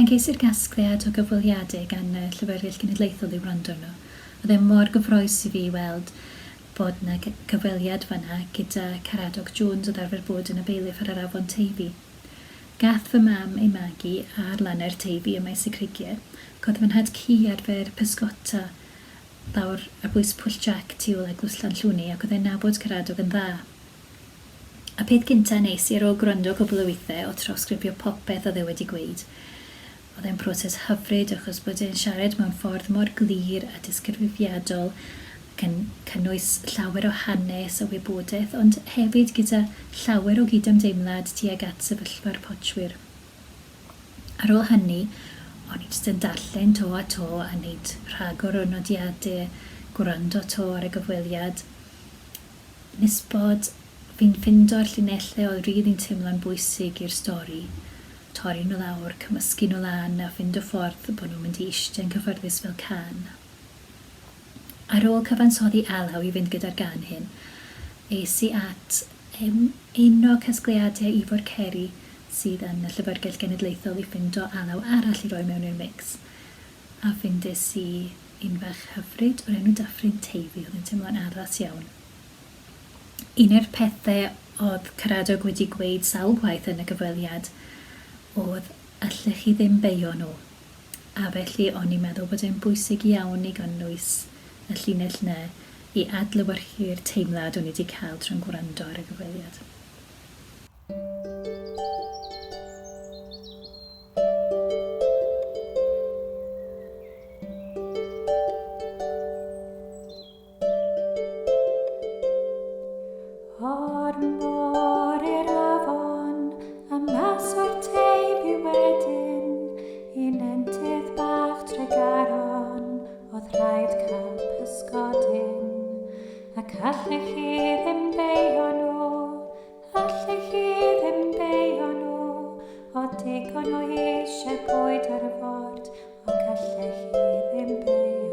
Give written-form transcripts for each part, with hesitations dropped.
Pan ges i'r gasgliad o gyfweliadau gan y Llyfrgell Genedlaethol i wrando arno, oedd e mor gyffrous i fi weld bod 'na cyfweliad fan'na gyda Caradog Jones oedd arfer bod yn y bailiff ar yr afon Teifi. Gath fy mam ei magu ar lannau'r Teifi ym Maes y Crugiau, ac oedd fy nhad-cu arfer pysgota lawr ar bwys Pwll Jac tu ôl Eglwys Llanllwni ac oedd e'n nabod Caradog yn dda. A peth cynta nes i ar ôl gwrando cwpl o withe o'dd trawsgrifio popeth o'dd e wedi gweud. O'dd e'n proses hyfryd achos bod e'n siarad mewn ffordd mor glir a disgrifiadol ac yn cynnwys llawer o hanes a wybodeth ond hefyd gyda llawer o gydymdeimlad tuag at sefyllfa'r potswyr. Ar ôl hynny o'n i jyst yn darllen 'to a 'to a neud rhagor o nodiade, gwrando 'to ar y gyfweliad. Nes bod fi'n ffindo'r llinellau oedd rili'n teimlo'n bwysig i'r stori, torri nhw lawr, cymysgu nhw lan a ffindo ffordd bod nhw'n mynd i eistedd yn cyffyrddus fel cân. Ar ôl cyfansoddi alaw i fynd gyda'r gân hyn, es i at um, un o casgliadau Ifor Ceri sydd yn y Llyfrgell Genedlaethol i ffindo alaw arall i roi mewn i'r mix. A ffindes i un fach hyfryd o'r enw Dyffryn Teifi, oedd yn teimlo'n addas iawn. Un o'r pethe oedd Caradog wedi gweud sawl gwaith yn y gyfweliad oedd allech chi ddim beio nhw. A felly o'n i'n meddwl bod e'n bwysig iawn i gynnwys y llinell 'na i adlewyrchu'r teimlad o'n i 'di cael tra'n gwrando ar y gyfweliad. O'r môr i'r afon, a mas o'r Teifi wedyn, i nentydd bach Tregaron, oedd rhaid cael pysgodyn. Ac allech chi ddim beio nhw, allech chi ddim beio nhw, o digon o eisiau bwyd ar y ford, ac allech chi ddim beio nhw.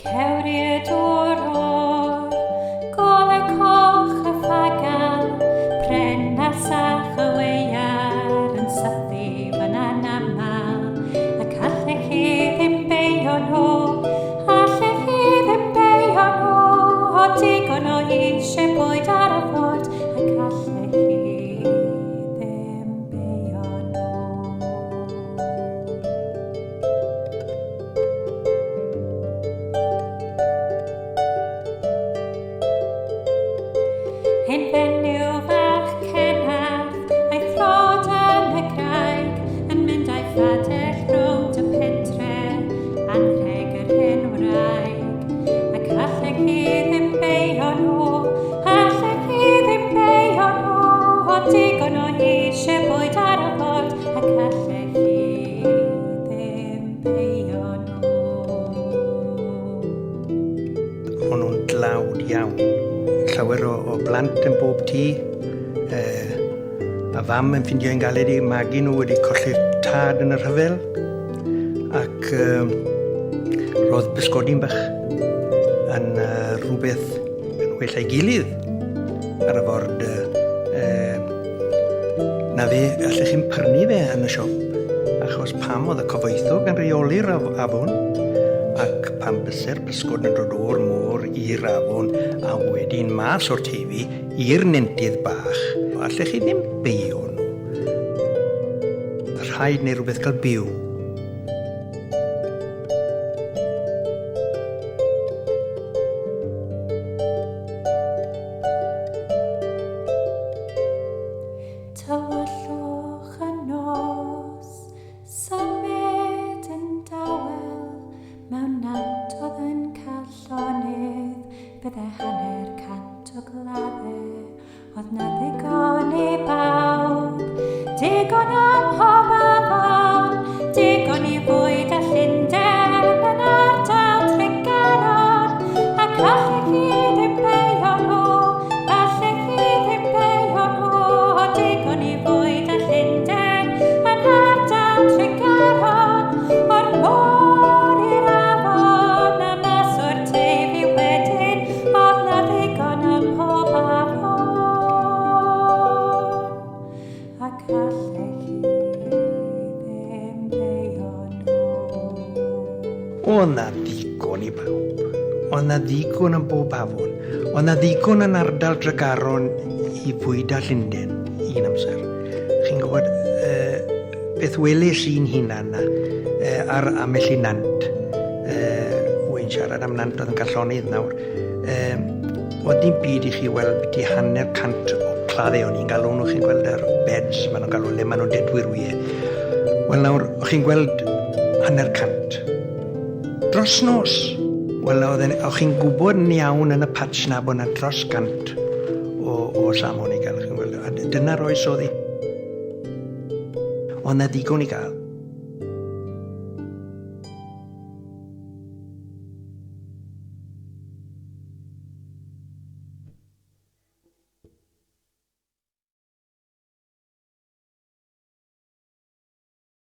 Cewri y dŵr oer, golau coch y ffagal, pren a sach y weiar yn sythu fyna'n aml, ac allech chi ddim beio nhw, allech chi ddim beio nhw, o digon o eisiau bwyd ar y ford, ac allech chi ddim beio nhw. Hen fenyw fach Cenarth, a'i throd yn y graig, yn mynd a'i phadell rownd y pentre, anrheg yr hen wraig. Ac allech chi ddim beio nhw, allech chi ddim beio nhw, o digon o eisiau bwyd ar y ford, ac allech chi ddim beio nhw. O'n nhw'n dlawd iawn. Llawer o, o blant yn bob tŷ. E, a fam yn ffindio yn galed i magu nhw wedi colli'r tad yn y rhyfel. Ac e, roedd bysgodyn bach yn uh, rhywbeth yn well a'i gilydd ar y ford. E, na fe, allech chi'n prynu fe yn y siop, achos pam oedd y cyfoethog yn rheoli'r afon, ac pam byse'r pysgod yn dod o'r môr i'r afon a wedyn mas o'r Teifi i'r nentydd bach, allech chi ddim beio nhw. Rhaid neu rhywbeth cael byw. Tywyllwch y nos, symud yn dawel, mewn nant oedd yn cael llonydd, bydde hanner cant o gladde, oedd na ddigon i bawb, digon am mhob afon, digon i fwyd a Llundain yn ardal Tregaron, ac allech chi ddim beio nhw, allech chi ddim beio nhw, o digon i fwyd a Llundain yn ardal Tregaron, o'r môr i'r Oedd 'na ddigon i bawb. Oedd 'na ddigon yn bob afon. Oedd 'na ddigon yn ardal Tregaron i fwyda Llundain un amser. Chi'n gwybod, uh, beth weles i'n hunan na, uh, ar ambell i nant, uh, wy'n siarad am nant oedd yn cael llonydd nawr, uh, oedd dim byd i chi weld byti 50 o cladde o'n i'n galw nhw, chi'n gweld yr beds, maen nhw'n galw le maen nhw'n dedwy'r wyau. Wel nawr, o'ch chi'n gweld 50. Dros nos! Wel, o'ch chi'n gwybod yn iawn yn y patch na bod na dros 100 o, o salmon i gael, chi'n gweld. A dyna'r oes oedd hi. Oedd na ddigon i gael.